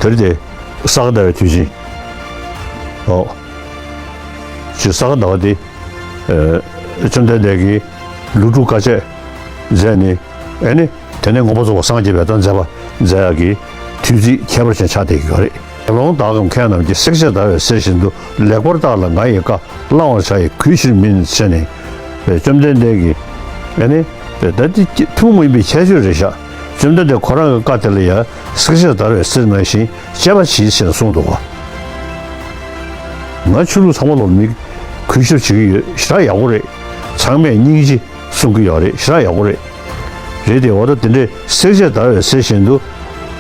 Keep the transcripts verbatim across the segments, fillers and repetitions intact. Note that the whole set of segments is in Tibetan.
རེད་དེ། ས་ག་ཟླ་བའི་དུས་ཆེན། ཨོ། ཅེས་ས་ག་ཟླ་བ་དེ། ཨེ། བཅོམ་ལྡན་འདས་ཀྱིས་ལོ་དྲུག་དཀའ་སྤྱད་མཛད་ནས། ཨེ་ནི། དེ་ནས་མངོན་པར་རྫོགས་པར་སངས་རྒྱས་པའི་དང་མཛད་པ་མཛད་ཡག་གི་དུས་ཚིགས་ཁྱད་པར་ཅན་ཆགས་བསྡད་ཀྱི་ཡོད་རེད། དགེ་སློང་དག་གམ་མཁས་རྣམས་ཀྱིས། བསྲེགས་བཅད་ཟླ་བའི་ཟེར་བཞིན་དུ། ལེགས་པར་བརྟགས་ལ་ང་ཡི་བཀའ། བླང་བར་བྱ་ཡི་གུས་ཕྱིར་མིན། ཟེར་ནས། བཅོམ་ལྡན་འདས་ཀྱིས། ཨེ་ནི། ད་དེ་ཐུན་མོང་མ་ཡིན་པའི་ཁྱད་ཆོས་རེད་ཤག་བཅོམ་ལྡན་འདས་ཁོ་རང་གི་བཀའ་དེ་ལ་ཡང་། བསྲེགས་བཅད་ཟླ་བའི་ཟེར་ནང་བཞིན་དཔྱད་པ་གྱིས་ཟེར་ནས་གསུངས་འདུག་ག་ང་ཆོས་ལུགས་ཚང་མ་ལ་མིག་གུས་ཞབས་བྱེད་ཀྱི་ཡོད། ཞེ་དྲག་ཡག་པོ་རེད། ཚང་མས་སྙིང་རྗེ་གསུང་གི་ཡོད་རེད། ཞེ་དྲག་ཡག་པོ་རེད། རེད་དེ། འོ་ད་དེ་འདྲའི་བསྲེགས་བཅད་ཟླ་བའི་ཟེར་བཞིན་དུ་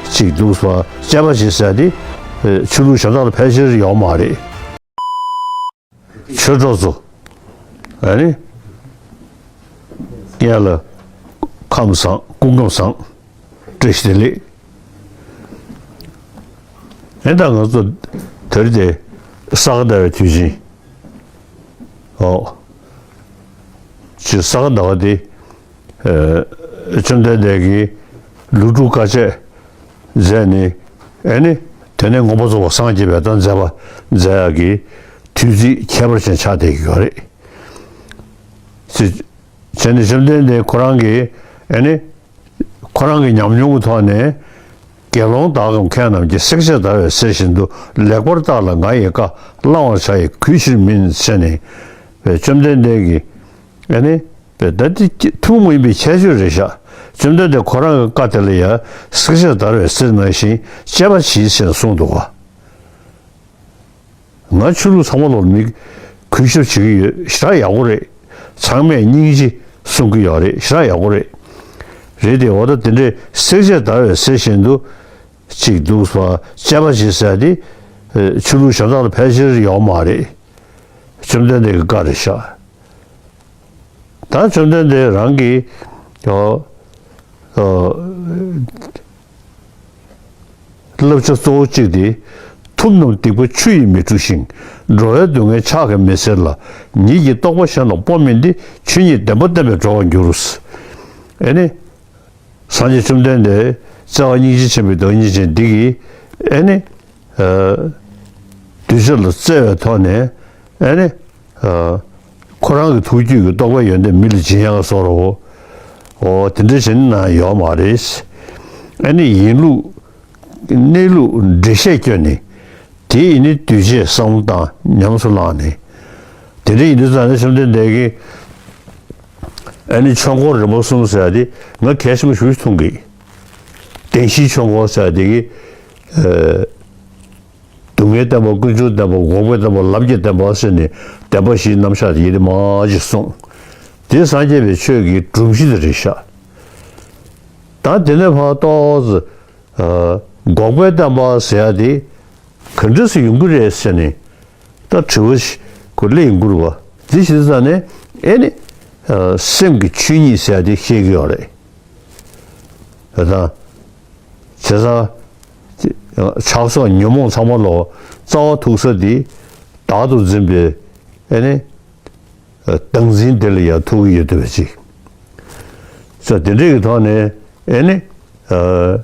ཅིག་འདུག་པ། དཔྱད་པ་བྱེད་ཟེར་དེ། ཆོས་ལུགས་གཞན་དག་ལ་ཕལ་ཆེར་ཡོད་མ་རེད། ཆོས་གྲོགས་ཚོ། ཨ་ནི། སྔོན་ལ་ཁམས་བཟང་། སྐུ་ཁམས་བཟང་། བཀྲ་ཤིས་བདེ་ལེགས། ཨེ་ད་ང་ཚོ་དེ་རིང་དེ་ས་ག་ཟླ་བའི་དུས་ཆེན། ཨོ། ཅེས་ས་ག་ཟླ་བ་དེ། ཨེ། བཅོམ་ལྡན་འདས་ཀྱིས་ལོ་དྲུག་དཀའ་སྤྱད་མཛད་ནས། ཨེ་ནི། དེ་ནས་མངོན་པར་རྫོགས་པར་སངས་རྒྱས་པའི་དང་མཛད་པ་མཛད་ཡག་གི་དུས་ཚིགས་ཁྱད་པར་ཅན་ཆགས་བསྡད་ཀྱི་ཡོད་རེད། ཅེས་བྱས་ནས་བཅོམ་ལྡན་འདས་ཁོ་རང་གིས། ཨེ་ནི། ཁོ་རང་གི་ཉམས་མྱོང་གི་ཐོག་ནས། དགེ་སློང་དག་གམ་མཁས་རྣམས་ཀྱིས། བསྲེགས་བཅད་ཟླ་བའི་ཟེར་བཞིན་དུ། ལེགས་པར་བརྟགས་ལ་ང་ཡི་བཀའ། བླང་བར་བྱ་ཡི་གུས་ཕྱིར་མིན། ཟེར་ནས། བཅོམ་ལྡན་འདས་ཀྱིས། ཨེ་ནི། ད་དེ་ཐུན་མོང་མ་ཡིན་པའི་ཁྱད་ཆོས་རེད་ཤག་བཅོམ་ལྡན་འདས་ཁོ་རང་གི་བཀའ་དེ་ལ་ཡང་། བསྲེགས་བཅད་ཟླ་བའི་ཟེར་ནང་བཞིན་དཔྱད་པ་གྱིས་ཟེར་ནས་གསུངས་འདུག་ག་ང་ཆོས་ལུགས་ཚང་མ་ལ་མིག་གུས་ཞབས་བྱེད་ཀྱི་ཡོད། ཞེ་དྲག་ཡག་པོ་རེད། ཚང་མས་སྙིང་རྗེ་གསུང་གི་ཡོད་རེད། ཞེ་དྲག་ཡག་པོ་རེད། རེད་དེ། འོ་ད་དེ་འདྲའི་བསྲེགས་བཅད་ཟླ་བའི་ཟེར་བཞིན་དུ་ཅིག་འདུག་པ། དཔྱད་པ་བྱེད་ཟེར་དེ། ཨེ། ཆོས་ལུགས་གཞན་དག་ལ་ཕལ་ཆེར་ཡོད་མ་རེད། བཅོམ་ལྡན་འདས་ཀྱི་བཀའ་རེད་ཤག་ད་བཅོམ་ལྡན་འདས་རང་གིས། ཨོ། ཨོ། བསླབ་བྱ་གཙོ་བོ་གཅིག་དེ། ཐུབ་རྣམས་སྡིག་པ་ཆུ་ཡིས་མི་འཁྲུ་ཞིང་། འགྲོ་བའི་སྡུག་བསྔལ་ཕྱག་གིས་མི་སེལ་ལ། ཉིད་ཀྱི་རྟོགས་པ་གཞན་ལ་སྤོ་མིན་ཏེ། ཆོས་ཉིད་བདེན་པ་བསྟན་པས་གྲོལ་བར་འགྱུར། ཨེ་ནི། སངས་རྒྱས་བཅོམ་ལྡན་འདས་བརྩེ་བ་སྙིང་རྗེ་ཆེན་པོའི་བདག་ཉིད་ཅན་འདི་གིས། ཨེ་ནི། ཨ། གདུལ་བྱ་ལ་བརྩེ་བའི་ཐོག་ནས། ཨེ་ནི། ཨ། ཁོ་རང་གི་ཐུགས་རྒྱུད་ཀྱི་རྟོགས་པའི་ཡོན་ཏན་མི་ལ་སྦྱིན་ཡག་སོགས་རོ། འོ། དེ་འདྲ་བྱས་ན་ཡོད་མ་རེད། ཨེ་ནི། ཡིན་ལུགས་གནས་ལུགས་འགྲེལ་བཤད་བསྐྱོན་ནས། དེ་ཡིན་ནི་གདུལ་བྱའི་བསམ་བློ་བཏང་ཉམས་སུ་བླངས་ནས། དེ་འདྲ་ཡིན་དུས་ཙང་ནས་བཅོམ་ལྡན་འདས་ཀྱིས། ཨེ་ནི། ཆོས་འཁོར་རིམ་པ་གསུམ་ཟེར་ཡ་དེ་ང་གལ་ཆེན་པོ་ཞེ་པོ་ཅིག་མཐོང་གི། བདེན་བཞིའི་ཆོས་འཁོར་ཟེར་ཡ་དེ་གི། ཨ། སྡུག་བསྔལ་བདེན་པ། ཀུན་འབྱུང་བདེན་པ། འགོག་པའི་བདེན་པ། ལམ་གྱི་བདེན་པ་ཟེར་ནས་བདེན་པ་བཞིའི་རྣམ་གཞག་དེ་ཡི་རིགས་མང་ཅིག་གསུངས། དེ་སངས་རྒྱས་པའི་ཆོས་ཀྱི་སྒྲོམ་གཞི་དེ་རེད་ཤག་ད་དེ་ནས་ཕར་ཏོག་ཙམ། ཨ། འགོག་པའི་བདེན་པ་ཟེར་ཡ་དེ་ག་འདྲ་སེ་ཡོང་གི་རེད་ཟེར་ནས། ད་དྲི་བ་ཞིག་ཁོ་སླེབས་ཡོང་གི་རེད་པ། དེ་ཞིག་ཙང་ནས། ཨེ་ནི། ཨ། སེམས་ཀྱི་ཆོས་ཉིད་ཟེར་ཡ་དེ་ཤེས་ཀྱི་ཡོད་རེད། ད་བྱས་ཙང་། ཆགས་སོགས་ཉོན་མོངས་ཚང་མ་ལོ་རྩ་བ་ཐུག་ས་དེ་བདག་ཏུ་འཛིན་པའི། ཨེ་ནི། བདག་འཛིན་དེ་ལ་ཡང་ཐུག་གི་ཡོད་བསྡད་པ་ཅིག་ས་དེ་འདྲ་གི་ཐོག་ནས། ཨེ་ནི། ཨ།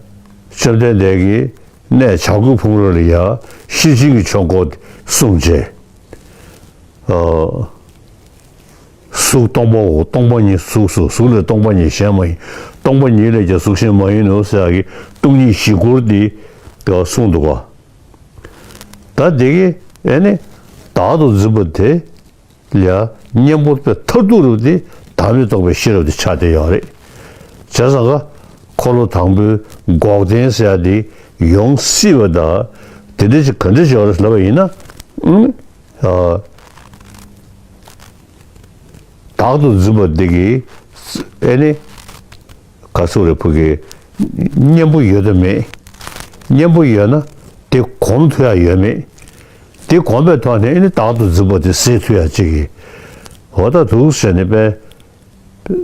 བཅོམ་ལྡན་འདས་ཀྱིས་གནས་བྱ་རྒོད་ཕུང་རི་ལ་ཡང་ཤེར་ཕྱིན་གྱི་ཆོས་འཁོར་གསུངས་བྱས། ཨ། གཟུགས་སྟོང་པའོ། སྟོང་པ་ཉིད་གཟུགས་སོ། གཟུགས་ལས་སྟོང་པ་ཉིད་གཞན་མ་ཡིན། སྟོང་པ་ཉིད་ལས་ཀྱང་གཟུགས་གཞན་མ་ཡིན་ནོ་ཟེར་ཡག་གི་སྟོང་ཉིད་བཞི་སྐོར་འདི་གསུངས་འདུག་ག་ད་དེ་གི། ཨེ་ནི། བདག་ཏུ་འཛིན་པ་དེ་ལ་གཉེན་པོ་དཔེ་མཐར་ཐུག་རུ་དེ་བདག་མེད་རྟོགས་པའི་ཤེས་རབ་དེ་ཆགས་བསྡད་ཡོད་རེད། བྱས་ཙང་ཀ་འཁོར་ལོ་དང་པོའི་འགོག་བདེན་ཟེར་ཡ་དེ་ཡོང་སྲིད་པ་དང་། དེ་འདྲ་ཅིག་ག་འདྲ་ཅིག་ཡོད་རེད་ལབ་པ་ཡིན་ན། ཨ། བདག་ཏུ་འཛིན་པ་འདི་གིས། ཨེ་ནི། ག་ཚོད་རེད། ཕ་གི་གཉེན་པོ་ཡོད་དམ་མེད། གཉེན་པོ་ཡོད་ན་དེ་གོམས་ཐུབ་ཡ་ཡོད་མེད། དེ་གོམས་པའི་ཐོག་ནས། ཨེ་ནི། བདག་ཏུ་འཛིན་པ་དེ་ཟད་ཐུབ་ཡ་ཅིག་གི། འོ་ད་འདུག་ཟེར་ནས་དཔེ།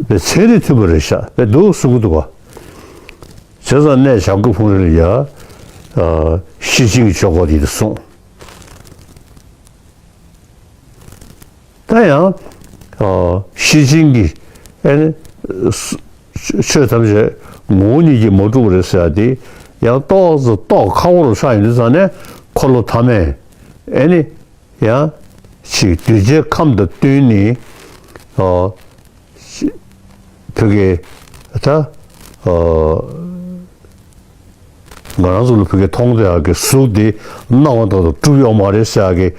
དཔེ་ཚན་རིག་མཐུན་པ་རེད་ཤག་དཔེ་འདུག་གསུང་གི་འདུག་ག་བྱས་ཙང་གནས་བྱ་རྒོད་ཕུང་རི་ལ་ཡ། ཨ། ཤེར་ཕྱིན་གྱི་ཆོས་འཁོར་དེ་གསུངས། ད་ཡང་། ཨ། ཤེར་ཕྱིན་གྱི། ཨེ་ནི། ཆོས་ཐམས་ཅད་ངོ་བོ་ཉིད་ཀྱིས་མ་གྲུབ་པ་རེད་ཟེར་ཡ་དེ། ཡང་ཏོག་ཙམ་རྟོགས་ཁག་པོ་རུ་ཆགས་ཡོང་དུས་ཙང་ནས། འཁོར་ལོ་ཐ་མས་ཨེ་ནི་ཡང་ཅིག་གདུལ་བྱའི་ཁམས་དང་བསྟུན་ནས། ཨོ། ཅི་བོད་ཀྱི་ད་ཨོ་ང་རང་ཚོ་ལ་བོད་ཀྱི་མཐོང་ཐོས་ཡག་གི་གཟུགས་དེ་སྣང་བ་དག་ཏུ་གྲུབ་ཡོད་མ་རེད་ཟེར་ཡག་གི་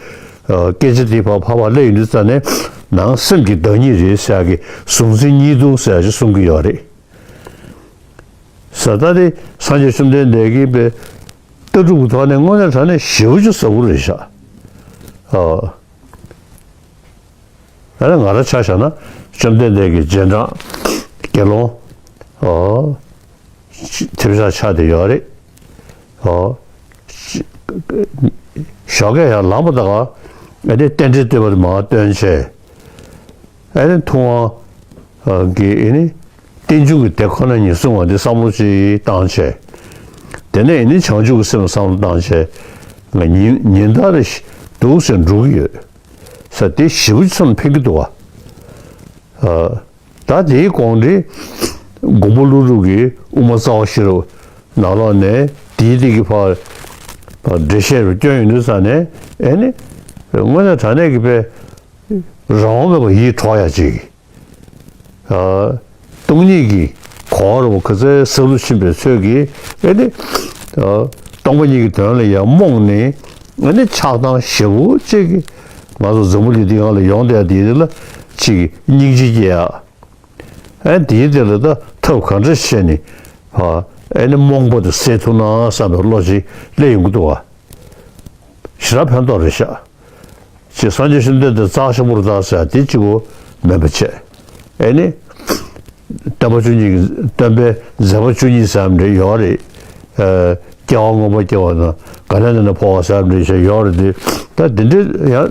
ཨོ་སྐད་ཆ་དེ་ཕར་ཕར་ཕར་སླེབས་ཡོང་དུས་ཙང་ནས། ནང་སེམས་ཀྱི་བདག་ཉིད་རེད་ཟེར་ཡག་གི་གཟུང་འཛིན་གཉིས་ལྡན་ཟེར་ཡག་ཅིག་གསུང་གི་ཡོད་རེད། ཟེར། ད་དེ་སངས་རྒྱས་བཅོམ་ལྡན་འདས་ཀྱིས་པའི་ལྟ་གྲུབ་ཀྱི་ཐོག་ནས་དངོས་གནས་དྲང་གནས་ཞེ་པོ་ཅིག་ཟབ་པོ་རེད་ཤག་ཨ། ཨ་ནི་ང་རང་ཆ་བཞག་ན། བཅོམ་ལྡན་འདས་ཀྱི་རྗེས་འབྲང་དགེ་སློང་། ཨོ། ཐེབས་ཆག་ཆགས་བསྡད་ཡོད་རེད། ཨོ། ཞོགས་ཀས་ཡར་ལངས་པ་དང་། ཨ་ནི་རྟེན་འབྲེལ་བསྟོད་པ་དེ་མར་བཏོན་བྱས། ཨ་ནི་ཐུབ་དབང་གིས་ཨ་ནི་རྟེན་འབྱུང་གི་སྡེ་ཁོ་ན་ཉིད་གསུངས་པ་འདི་བསམ་བློ་ཅིག་བཏང་བྱས། དེ་ནས་ཨ་ནི་བྱང་ཆུབ་ཀྱི་སེམས་ལ་བསམ་བློ་བཏང་བྱས། ང་ཉིན་ཉིན་ལྟར་འདུག་སེ་འགྲོ་གི་ཡོད་ཟེར། དེ་ཞེ་པོ་ཅིག་བསམ་ཕན་གྱི་འདུག་བ། ཨ། ད་དེའི་གོང་དེ་མགོན་པོ་ཀླུ་སྒྲུབ་ཀྱིས་དབུ་མ་རྩ་བ་ཤེས་རབ་ནང་ལོགས་ནས་དེའི་སྟེང་གི་ཕར་འགྲེལ་བཤད་རུ་བསྐྱོན་ཡོང་དུས་ཙང་ནས། ཨེ་ནི་དངོས་གནས་དྲང་གནས་ཀྱི་དཔེ་རང་དབང་མེད་པར་ཡིད་འཕྲོག་ཡ་ཅིག་ཨ། སྟོང་ཉིད་ཀྱི་གོ་བ་རུ་ག་ཚོད་ཟབ་ཏུ་ཕྱིན་པའི་ཚོད་ཀྱིས། ཨེ་ནི་ཨ་སྟོང་པ་ཉིད་ཀྱི་དོན་ལ་ཡང་རྨོངས་ནས། ཨེ་ནི་ཆགས་སྡང་ཞེ་པོ་ཅིག་གིས་ང་ཚོ་འཛམ་བུ་གླིང་འདིའི་སྒང་ལ་ཡོང་བསྡད་དེ་ལ་ཅིག་སྙིང་རྗེ་སྐྱེ་ཡ། ཨེ་དེའི་དེ་ལ་ད་ཐབས་ག་འདྲ་བྱས་ནས་ཨ་ཨེ་ནི་རྨོངས་པ་དེ་སེལ་ཐུབ་ན་བསམ་པའི་བློ་ཅིག་སླེབས་ཡོང་གི་འདུག་བ། ཞེ་དྲག་ཕན་ཐོགས་རེད་ཤག་ཅེས། སངས་རྒྱས་བཅོམ་ལྡན་འདས་རྩ་ཆེན་པོར་བལྟ་ཟེར་དེ་གཅིག་པོ་མིན་པ་བྱས། ཨེ་ནི་སྟོན་པ་བཅུ་གཉིས་ཀྱི་སྟོན་པའི་མཛད་པ་བཅུ་གཉིས་ཟེར་ཡ་འདྲ་ཡོད་རེད། ཨ། སྐྱེ་བ་སྔོན་པོ་སྐྱེ་བ་དང་། དགའ་ལྡན་ནས་འཕོ་བ་ཟེར་ཡ་འདྲ་ཞིག་ཡོད་རེད་དེ། ད་དེ་འདྲ་ཡང་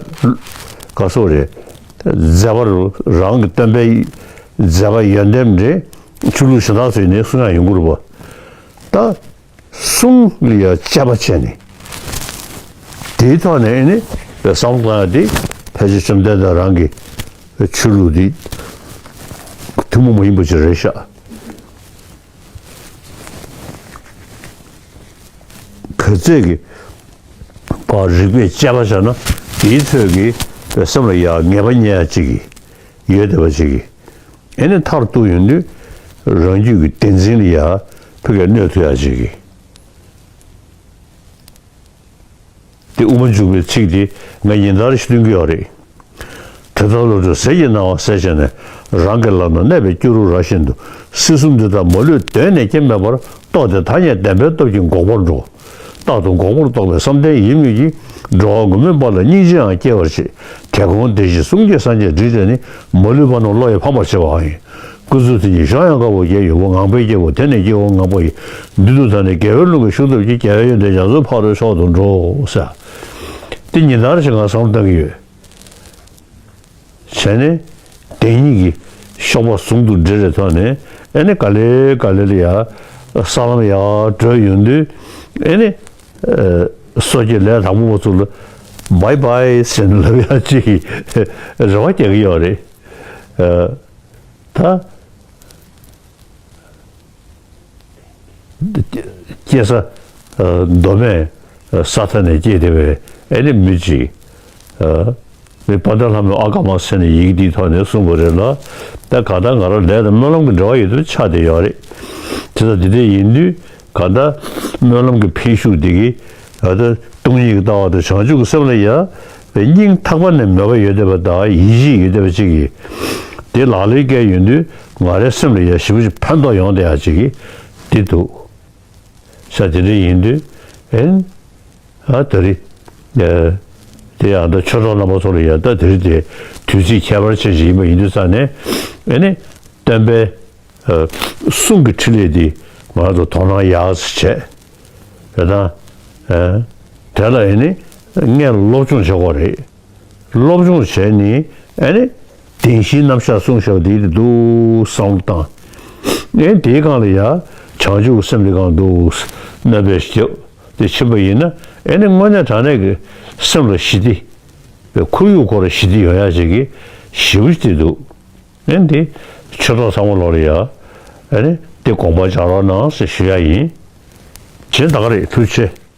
ག་སོགས་རེད། མཛད་པ་རང་གི་སྟོན་པའི་མཛད་པ་ཡོན་ཏན་འདྲ་ཆོས་ལུགས་གཞན་དག་ཚོས་ནི་གསུང་ཡ་ཡོང་གི་རེད་པ། ད། གསུང་ལ་ཡང་དཔྱད་པ་བྱས་ནས། དེའི་ཐོག་ནས་ཨེ་ནི་བསམ་བློ་བཏང་ཡ་དེ། ཕལ་ཆེར་བཅོམ་ལྡན་འདས་རང་གི་ཆོས་ལུགས་དེ་ཐུན་མོང་མ་ཡིན་པ་ཅིག་རེད་ཤག་ག་ཚད་ཀྱི་བར་རིགས་པས་དཔྱད་པ་བྱས་ན། དེའི་ཚོད་ཀྱི་སེམས་ལ་ཡང་ངེས་པ་རྙེད་ཡ་ཅིག་ཡོད་བསྡད་པ་ཅིག་ཨེ་ནི་མཐར་གཏུགས་ཡོང་དུས་རང་རྒྱུད་ཀྱི་བདེན་འཛིན་ལ་ཡང་ཕ་གིར་གནོད་ཐུབ་ཡ་ཅིག་དེ་དབུ་མ་འཇུག་པའི་ཚིག་དེ། ང་ཉིན་ལྟར་ཞིག་འདོན་གྱི་ཡོད་རེད། དེ་ལྟར་བློ་གྲོས་ཟིལ་གྱིས་གནང་བ་གསལ་བྱས་ནས། རང་གི་ལམ་ན་གནས་པའི་སྐྱུ་རུ་ར་བཞིན་དུ། སྲིད་གསུམ་འདི་དག་མ་ལུས་གདོད་ནས་སྐྱེ་མེད་པར། རྟོགས་ཏེ་ཐ་སྙད་བདེན་པའི་སྟོབས་ཀྱིས་འགོག་པར་འགྲོ། རྟག་ཏུ་འགོག་པར་རྟོགས་པའི་བསམ་གཏན་ཡིད་མོས་ཀྱིས། འགྲོ་བ་མགོན་མེད་དཔའ་ལ་སྙིང་རྗེའང་སྐྱེ་བར་བྱེད། དེ་དགོངས་བདེན་བཞིའི་གསུང་གིས་སངས་རྒྱས་འདྲིས། དེ་ནི་མ་ལུས་པ་རྣམས་བློ་ཡིས་ཕམ་པར་བྱེད་པའང་ཡིན། ཀུན་རྫོབ་མཐའ་གཉིས་གཞོམ་ཡང་དཀའ་བ་བརྒྱད་ཡོད་པ། ངང་པའི་སྐྱེ་བོ་དེ་ནི་སྐྱེ་བོ་ངང་པ་ཡི། མདུན་དུ་ད་ནི་རྒྱལ་བའི་ལུང་གིས་ཤུགས་བཏབ་ཀྱིས། རྒྱལ་བའི་ཡོན་ཏན་རྒྱ་མཚོའི་ཕ་རོལ་མཆོག་ཏུ་འགྲོ་ཟེར། དེ་ཉིན་ལྟར་ཞིག་ང་བསམ་བློ་གཏང་གི་ཡོད། བྱས་ནས་བདེན་གཉིས་ཀྱི་གཤོག་པ་ཟུང་དུ་འབྲེལ་བའི་ཐོག་ནས། ཨེ་ནི་ག་ལེ་ག་ལེ་ལ་ཡ་ས་ལམ་ཡར་བགྲོད་ཡོང་དུས། ཨེ་ནི་ཨ་སོ་སྐྱེ་ལས་དང་པོ་པ་ཚོ་ལ་བའི་བའི་ཟེར་ནས་ལབ་ཡ་ཅིག་རེ་བ་རྒྱག་གི་ཡོད་རེད། ཨ། ད་སྐྱེ་ས་མདོ་སྨད་ས་མཐའ་ནས་སྐྱེས་བསྡད་པའི་ཨེ་ནི་མི་གཅིག་ཨ། མི་དཔལ་ལྡན་ལྷ་མོས་ཨ་ཀ་མ་ཟེར་ནས་ཡི་གེ་འདིའི་ཐོག་ནས་གསུངས་པ་རེད་ལ། ད་གང་ལྟར་ང་རང་ལས་དང་སྨོན་ལམ་གྱི་འབྲེལ་བ་ཡོད་དུས་ཆགས་བསྡད་ཡོད་རེད། དེ་ལྟར་འདི་འདྲ་ཡིན་དུས། གང་ལྟར་སྨོན་ལམ་གྱི་འཕེལ་ཤུགས་འདི་གིས། ཨ། ད་སྟོང་ཉིད་ཀྱི་ལྟ་བ་དང་བྱང་ཆུབ་ཀྱི་སེམས་ལ་ཡ་སྙིང་ཐག་པ་ནས་མོས་པ་ཡོད་བསྡད་པ་དང་ཡིད་ཆེས་ཡོད་བསྡད་པ་ཅིག་གིས། དེ་ལག་ལེན་བཀལ་ཡོང་དུས། ང་རའི་སེམས་ལ་ཡ་ཞེ་པོ་ཅིག་ཕན་ཐོགས་ཡོང་བསྡད་ཡ་ཅིག་གིས་འདི་འདུག་ས། དེ་འདྲ་ཡིན་དུས། ཨེ། ཨ། ད་རེས་ཨ་དེ་ཡང་ད་ཆོས་གྲོགས་རྣམ་པ་ཚོ་ལ་ཡ། ད་དེ་རིང་དེ་དུས་ཚིགས་ཁྱད་པར་ཅན་ཞིག་ཡིན་པ་ཡིན་དུས་ཙང་ནས། ཨེ་ནི་སྟོན་པའི་ཨ་གསུང་གི་འཕྲིན་ལས་འདི་ང་ཚོ་དོ་སྣང་ཡག་ཙམ་བྱས། དེ་དང་། ཨ། དེ་ལ་ཨེ་ནི་ངས་སློབ་སྦྱོང་བྱེད་དགོས་རེད། སློབ་སྦྱོང་བྱས་ནས། ཨེ་ནི་བདེན་བཞིའི་རྣམ་གཞག་གསུངས་བཞག་འདི་འདུག་བསམ་བློ་བཏང་། ཨེ་དེའི་སྒང་ལ་ཡ་བྱང་ཆུབ་ཀྱི་སེམས་དེ་སྒང་འདུག་སྣོན་པ་བརྒྱབ་སྟེ་ཕྱིན་པ་ཡིན་ན། ཨེ་ནི་དངོས་གནས་དྲང་གནས་ཀྱི་སེམས་ལ་ཞི་བདེ། ཁོར་ཡུག་ཁོ་རང་ཞི་བདེ་ཡོང་ཡ་ཞིག་གི་ཞེ་པོ་ཅིག་འདུག་ཨེ་འདི་ཆོས་གྲོགས་ཚང་མ་ལོག་ལ་ཡ། ཨེ་ནི་འདི་དགོངས་པ་འཇགས་རོགས་གནང་ཟེར་ཞུ་ཡ་ཡིན། བྱས་ད་ག་རེད། ཐུགས་རྗེ་ཆེ།